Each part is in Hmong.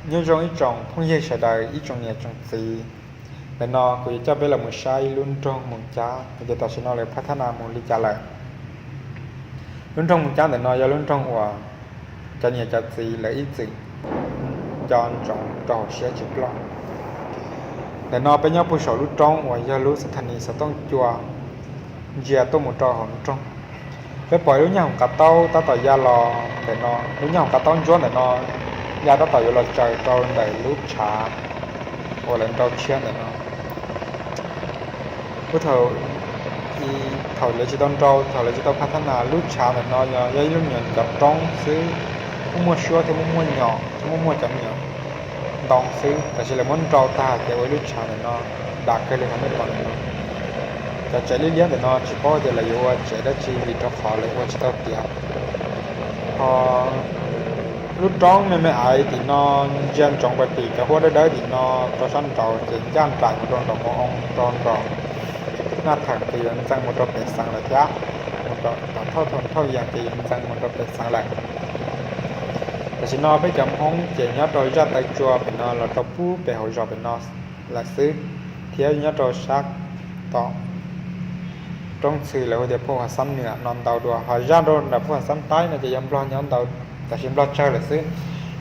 Nyob zoo ib tsoom phooj ywg sawv daws, ib tsoom niam tsoom txiv. Ntawm no kuv yuav coj peb los mus saib ib lub nroog Moos Cab, hais tias tam sim no lawv phab thab nas mus li cas lawm. Lub nroog Moos Cab ntawm no yog lub nroog uas cov niam cov txiv lawv ib txwm nco ntsoov rau hauv siab tsis ploj. Ntawm no peb nyob puag saum lub roob uas yog lub xab thas nis xov tooj cua ntsia tuaj mus rau hauv nroog. Peb pom ib lub nyaj hoom qav taub tab tom ya los ntawm no, lub nyaj hoom qav taub ntsuab ntawm no ya tab tom yuav los tsaws rau ntawm lub tshav uas lawv nrau tshiab ntawm no. Ub, thaum, thaum lawv tsis tau nrau, thaum lawv tsis tau phab thab nas, lub tshav ntawm no yog ib lub me nyuam cov roob xwb, muaj muaj suab thiab muaj muaj nyom thiab muaj muaj cov me nyuam ntoo xwb, tab sis lawv muab nrau tag ces ua ib lub tshav ntawm no, dam kawg li qhov nej pom ntawm no. Cov tsev liab liab ntawm no tsis paub tias lawv yuav ua tsev dab tsi vim rau qhov lawv ua tsis tau tiav. Ho lub roob me me ais tim no ntsia ntsoov pais tim cov huab dawb dawb tim no rau sab nraud ces ncaj nraim mus rau nraum mus oo rau nraum Naj Theem ces yuav ntxees mus rau pem xeev lawm thiab, mus rau tom thauj thau thauj yees ces yuav ntxees mus rau pem xeev lawm. Tam sim no peb cov Hmoob ces nyob rau zaj taw tsua pem no los rau pub pem hauv zos pem no lawm xwb, thiab nyob rau sab tom roob txhwm lawv hu tias Phu Has Xab Nwm no ntau dua, ho zaj rau nram Phu Has Xab Taib no ces yog Nplog nyob ntau, tab sis Nplog tsawg lawm xwb.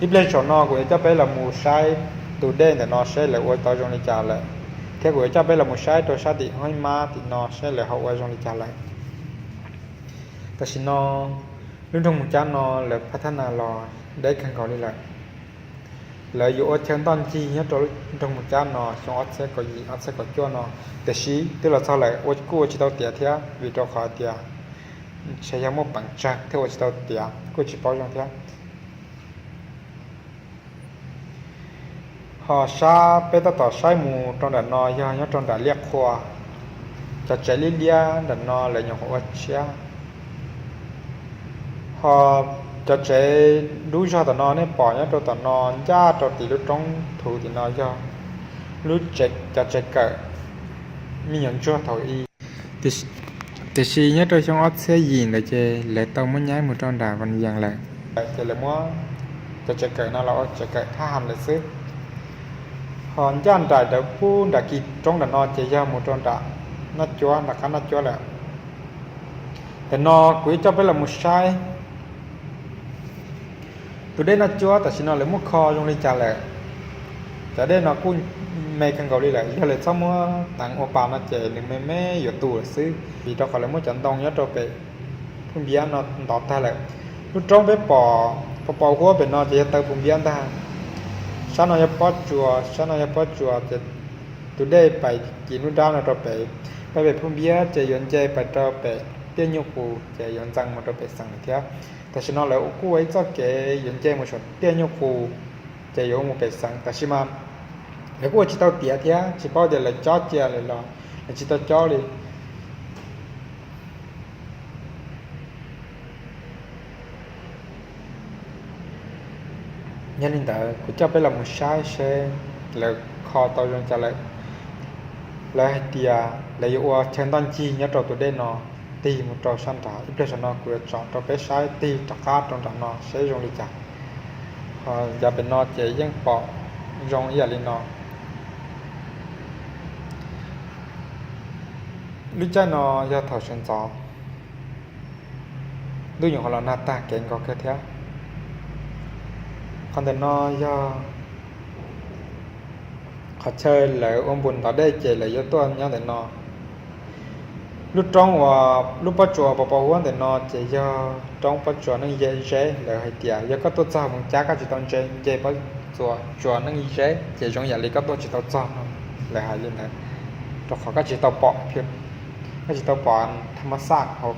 Ib pliag saum no kuv yuav coj peb los mus saib tus dej ntawm no seb lawv ua tau zoo li cas lawm, thiab kuv yuav coj peb los mus saib rau sab tim Hoob Mab tim no seb lawv ho ua zoo li cas lawm. Tam sim no lub nroog Moos Cab no lawv phab thab nas los deb kawg nkaus li lawm. Lawv yuav ua chaw ntoj ncig nyob rau lub nroog Moos Cab no xyoo ob txhiab kaum yim ob txhiab kaum cuaj no, tiam sis twb los txog lawm ua kuj ua tsis tau tiav thiab vim rau qhov tias ntshe yog muaj peev tsawg thiaj ua tsis tau tiav kuj tsis paub zoo thiab. Ho sab peb tab tom saib mus rau nram no yog nyob rau nram Liaj Qhua. Cov tsev liab liab nram no lawv nyuam qhuav ua tshiab. Ho cov tsev dub zog tom no nej pom nyob rau tom no ncaj rau tim lub roob thuv tim no yog lub, cov tsev kawm me nyuam ntsuag thaum i. Tiam sis nyob rau xyoo ob txhiab yim ntawd ces lawv tau muab nyaib mus rau nram Vas Yees lawm, ces lawv muab cov tsev kawm no los ua tsev kawm thab ham lawm xwb. Ho ncaj nraim ntawd pub nram kis roob nram no ces yog mus rau nram Naj Cuab, nram qab Naj Cuab lawm. Ntawm no kuv yuav coj peb los mus saib tus dej Naj Cuab tam sim no lawv muab kho zoo li cas lawm. Cov dej no kuj me kawg nkaus li lawm, yog lawv txhob muab teev ua pas no ces nws me me yuav tu lawm xwb, vim rau qhov lawv muab cov ntoo nyob rau pem Phu Npiab no ntov tag lawm. Lub roob peb pom pos pos huab pem no ces yog taw Phu Npiab ntag. Sab no yog pob tsuas, sab no yog pob tsuas ces tus dej pais kis nruab nrab no rau pem, pais pem Phu Npiab ces yuav nce pais rau pem Tiaj Nyuj Qus ces yuav ntxees mus rau pem xeev lawm thiab. Tam sim no lawv kuj ua ib txoj kev yuav nce mus saum Tiaj Nyuj Qus ces yuav mus pem xeev, tab sis mas lawv kuj ua tsis tau tiav thiab tsis paub tias lawv cob cia lawm los lawv tsis tau cob li. Yog li ntawd kuv coj peb los mus saib seb lawv kho tau zoo cas lawm. Lawv hais tias lawv yuav ua chaw ntoj ncig nyob rau tus dej no tig mus rau sab nrad. Ib pliag saum no kuv yuav tsom rau peb saib tig rov qab rau nram no seb zoo li cas. Ho yav pem no ces yeej pom zoo ib yam li no. Lub caij no yog thaum sawv ntxov, ntuj nyuam qhuav los nag tag kev nkaus kawg thiab. Qhov ntawm no yog qhov chaw lawv ua npus ntov dej ces lawv yuav tuaj nyob ntawm no. Lub roob uas lub pob tsuas pos pos huab ntawm no ces yog roob pob tsuas neej zeb. Lawv hais tias yog koj tuaj txog Moos Cab koj tsis tau nce pob tsuas neej zeb ces zoo yam li koj tuaj tsis tau txog no, lawv hais li ntawd, rau qhov koj tsis tau pom, koj tsis tau pom thaj mab xaj hauv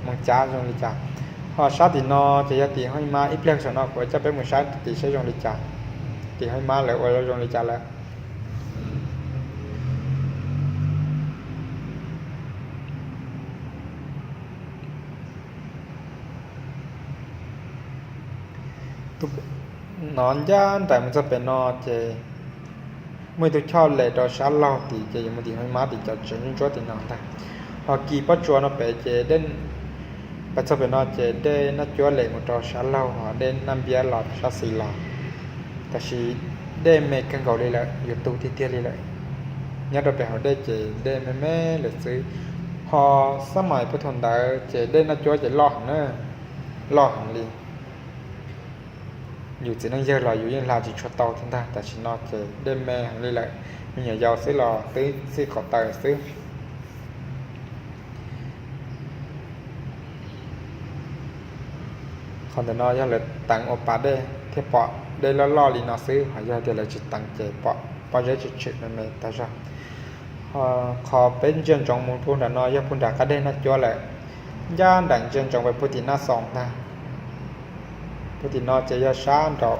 Moos Cab zoo li cas. Ho sab tim no ces yog tim Hoob Mab. Ib pliag saum no kuv coj peb mus saib tim seb zoo li cas, tim Hoob Mab lawv ua zoo li cas lawm. No ncaj nraim mus txog pem no ces muaj ib tug choj lem rau sab laug tid ces yuav mus tim Hoob Mab tim cov tsev ntsuab ntsuab tim no ntag. Ho kis pob tsuas no pem ces dej Pas txog pem no ces dej Naj Cuab lem mus rau sab laug, ho dej Naj Npiab los sab xis los. Tab sis dej me kawg nkaus li lawm, yuav tu tiag tiag li lawm. Nyob rau pem hauv dej ces dej me me lawm xwb. Ho xab mais puag thaum ntawd ces dej Naj Cuab ces loj heev na, loj heev li. Yus txiv neej yawg los yus yeej hla tsis tshua tau thiab ntag. Tam sim no ces dej me heev li lawm, me nyuam yaus xwb los twb txij qhov taw xwb. Qhov ntawm no yog lawv teev ua pas dej thiaj pom dej loj loj li no xwb, ho yog tias lawv tsis teev ces pom pob zeb tshwm tshwm me me tag zog. Qhov peb ntsia ntsoov mus puag nram no yog puag nram qab deg Naj Cuab lawm, ncaj nraim ntsia ntsoov pem puag tim Naj Xoos ntag. Puag tim no ces yog sab nraum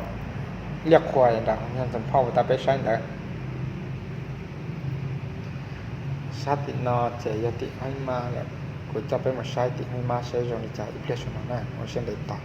Liaj Qhua nram Ntxoov Phauj uas peb saib ntawd. Sab tim no ces yog tim Hoob Mab lawm, kuv coj peb mus saib tim Hoob Mab seb zoo li cas ib pliag saum no na, ua siab ntev tos.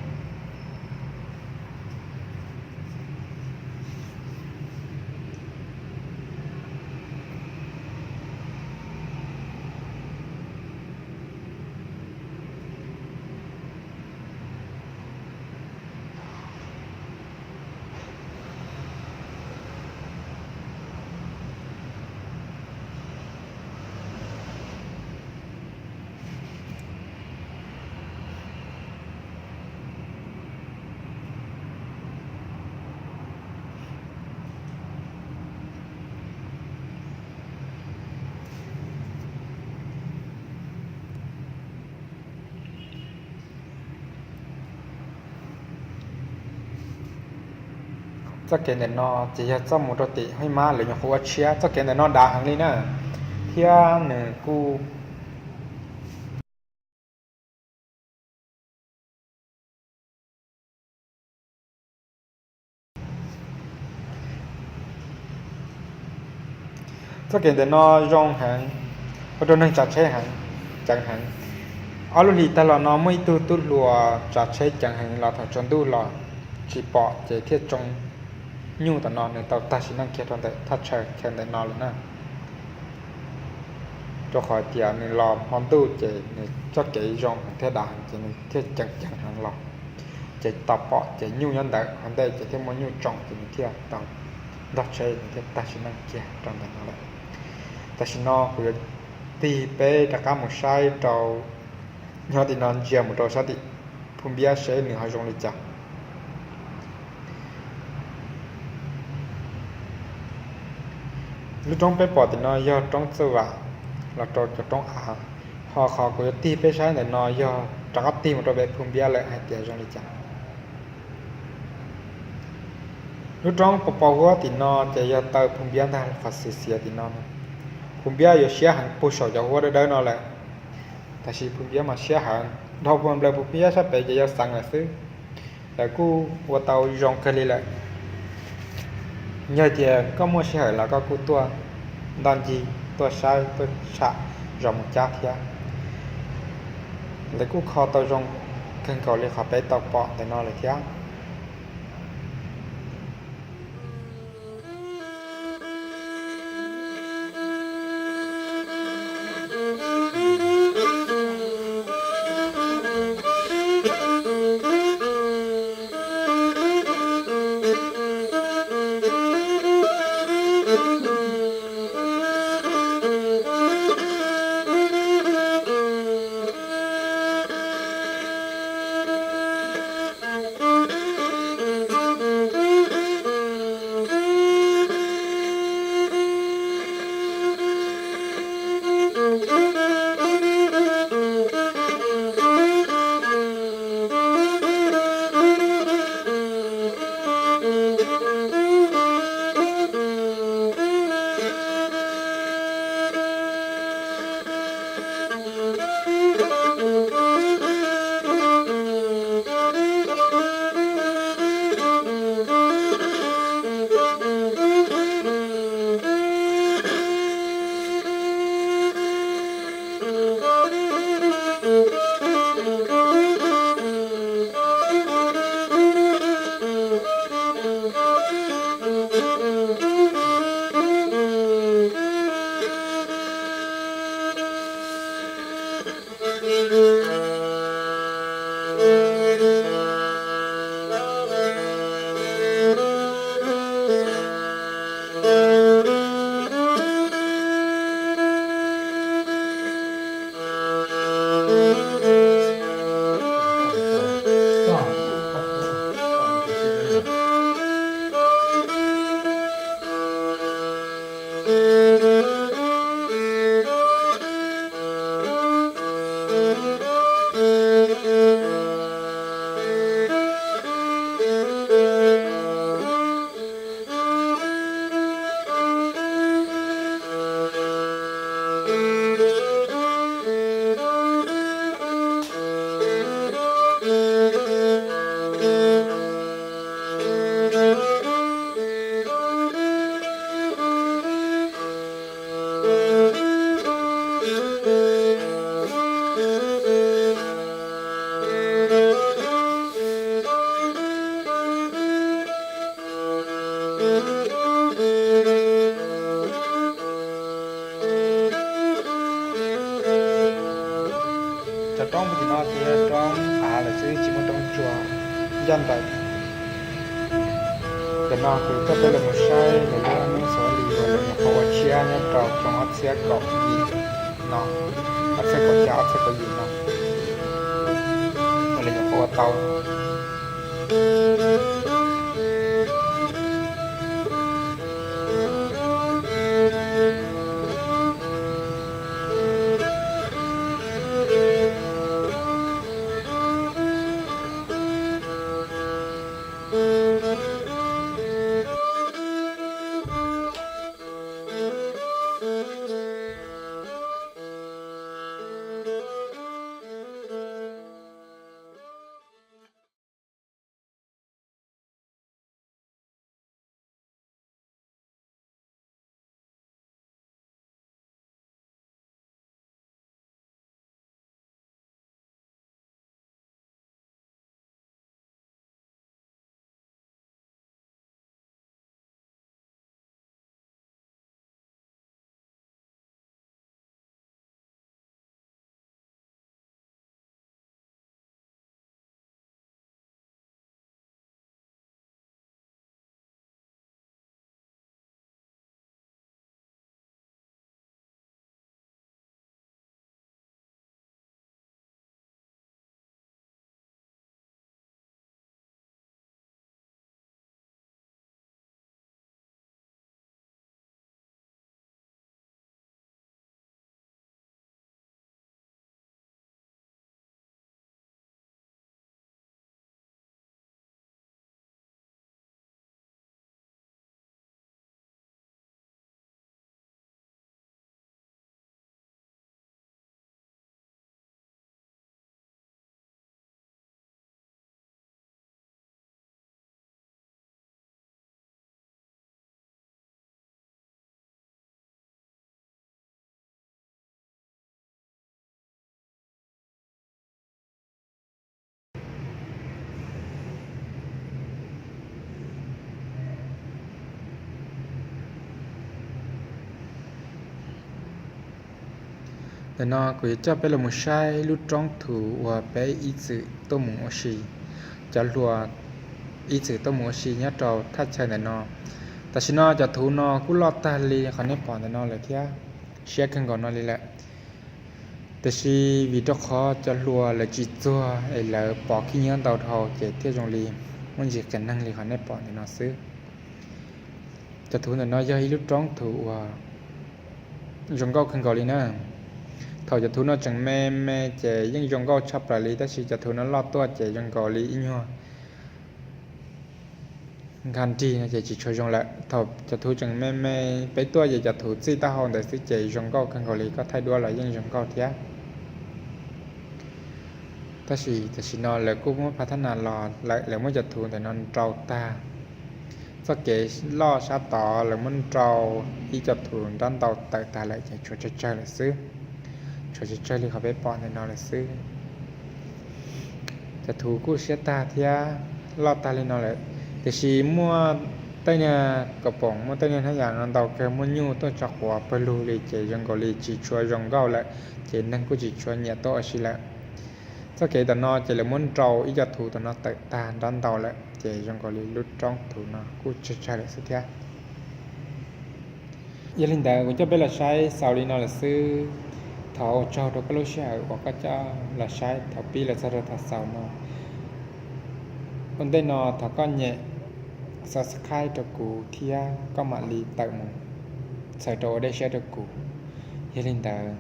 Txoj kev ntawm no ces yog txoj mus rau tim Hoob Mab, lawv nyuam qhuav ua tshiab. Txoj kev ntawm no dav heev li na, thiab nws kuj Txoj kev ntawm no zoo heev, ua rau neeg tsav tsheb heev, ceev heev. Ob lub hlis tag los no muaj ib tug tub hluas tsav tsheb ceev heev los thaum tsaus ntuj los tsis pom ces thiaj tsoo nyuj tom no, nws tau tag sim neej kiag rau ntawm thaj chaw chaw ntawm no lawm na. Rau qhov tias nws los hmo ntuj ces nws txoj kev zoo heev thiab dav heev ces nws thiaj ceev ceev heev los, ces tau pom ces nyuj nyob ntawd hauv ntej ces thiaj muaj nyuj tsoo ces nws thiaj tau ntog tsheb, nws thiaj tag sim neej kiag rau ntawm no lawm. Tam sim no kuv yuav tig peb rov qab mus saib rau, nyob tim no ntsia mus rau sab tim Phu Npiab seb nws ho zoo li cas. Lub roob peb pom tim no yog roob Txawj Vam los rau cov roob av, ho qhov kuv yuav tig peb saib ntawm no yog rov qab tig mus rau pem Phu Npiab lawm hais tias zoo li cas. Lub roob pos pos huab tim no ces yog taw Phu Npiab ntag, qhov xiav xiav tim no. Phu Npiab yuav siab heev puag saum cov huab dawb dawb no lawm, tab sis Phu Npiab mas siab heev dhau puag nplawg Phu Npiab sab pem ces yog xeev lawm xwb. Lawv kuj ua tau zoo kawg li lawm. Yog tias koj muaj sij hawm los koj kuj tuaj ntoj ncig, tuaj saib, tuaj tsham zos Moos Cab thiab. Lawv kuj kho tau zoo kawg nkaus li qhov peb tau pom ntawm no lawm thiab. Cov roob tim no ces yog roob av lawm xwb, tsis muaj roob tsuag ncaj ntawd. Ntawm no kuv coj peb los mus saib lawv lub neej xov li uas lawv nyuam qhuav ua tshiab nyob rau xyoo ob txhiab kaum yim no, ob txhiab kaum xya ob txhiab kaum yim no, uas lawv nyuam qhuav ua tau. Ntawm no kuv yuav coj peb los mus saib lub roob thuv uas peb ib txwm tuaj mus ua si, cov hluas ib txwm tuaj mus ua si nyob rau thaj chaw ntawm no. Tam sim no cov thuv no kuj loj tag li qhov nej pom ntawm no lawm thiab, siab kawg nkaus no li lawm. Tiam sis vim rau qhov cov hluas lawv tsis txuag es lawv pov khib nyiab ntau dhau ces thiaj zoo li muaj ntsis qias neeg li qhov nej pom ntawm no xwb. Cov thuv ntawm no yog ib lub roob thuv uas zoo nkauj kawg nkaus li na. Thaum cov thuv no tseem me me ces yeej zoo nkauj tshaj plaws li, tab sis cov thuv no loj tuaj ces zoo nkaus li ib nyuag nkag nrig no ces tsis tshua zoo lawm. Thaum cov thuv tseem me me peb tuaj ces cov thuv txij taub hau ntawd xwb ces zoo nkauj kawg nkaus li, koj thaij duab los yeej zoo nkauj thiab. Tab sis tam sim no lawv kuj muab phav thab nas los lawm, lawv muab cov thuv ntawm no nrau tag. Txoj kev loj sab tod lawv muab nrau ib co thuv nrab ntau tawm tag lawm ces tshuav tsawg tsawg lawm xwb. Tshuav tsawg tsawg li qhov peb pom ntawm no lawm xwb. Cov thuv kuj siab tag thiab, loj tag li no lawm, tiam sis muaj tej niag kaum poom, muaj tej niag hnab yas no ntau kawg, muaj nyuj tuaj tso quav pawg lug li ces zoo nkaus li tsis tshua zoo nkauj lawm, ces neeg kuj tsis tshua nyiam tuaj ua si lawm. Txoj kev tom no ces lawv muab nrau ib co thuv tom no tawm tag nrab ntau lawm ces zoo nkaus li lub roob thuv no kuj tsawg tsawg lawm xwb thiab. Yog li ntawd kuv coj peb los saib xaus li no lawm xwb. Thov ua tsaug rau koj lub sij hawm uas koj coj los saib thaum pib los txog rau thaum xaus no. Ua ntej no thov koj nyem subscribe rau kuv thiab koj mam li tawm mus txhawm rau ua dej siab rau kuv. Yog li ntawd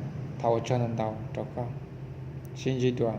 thov ua tsaug ntau ntau rau koj. Sib ntsib dua.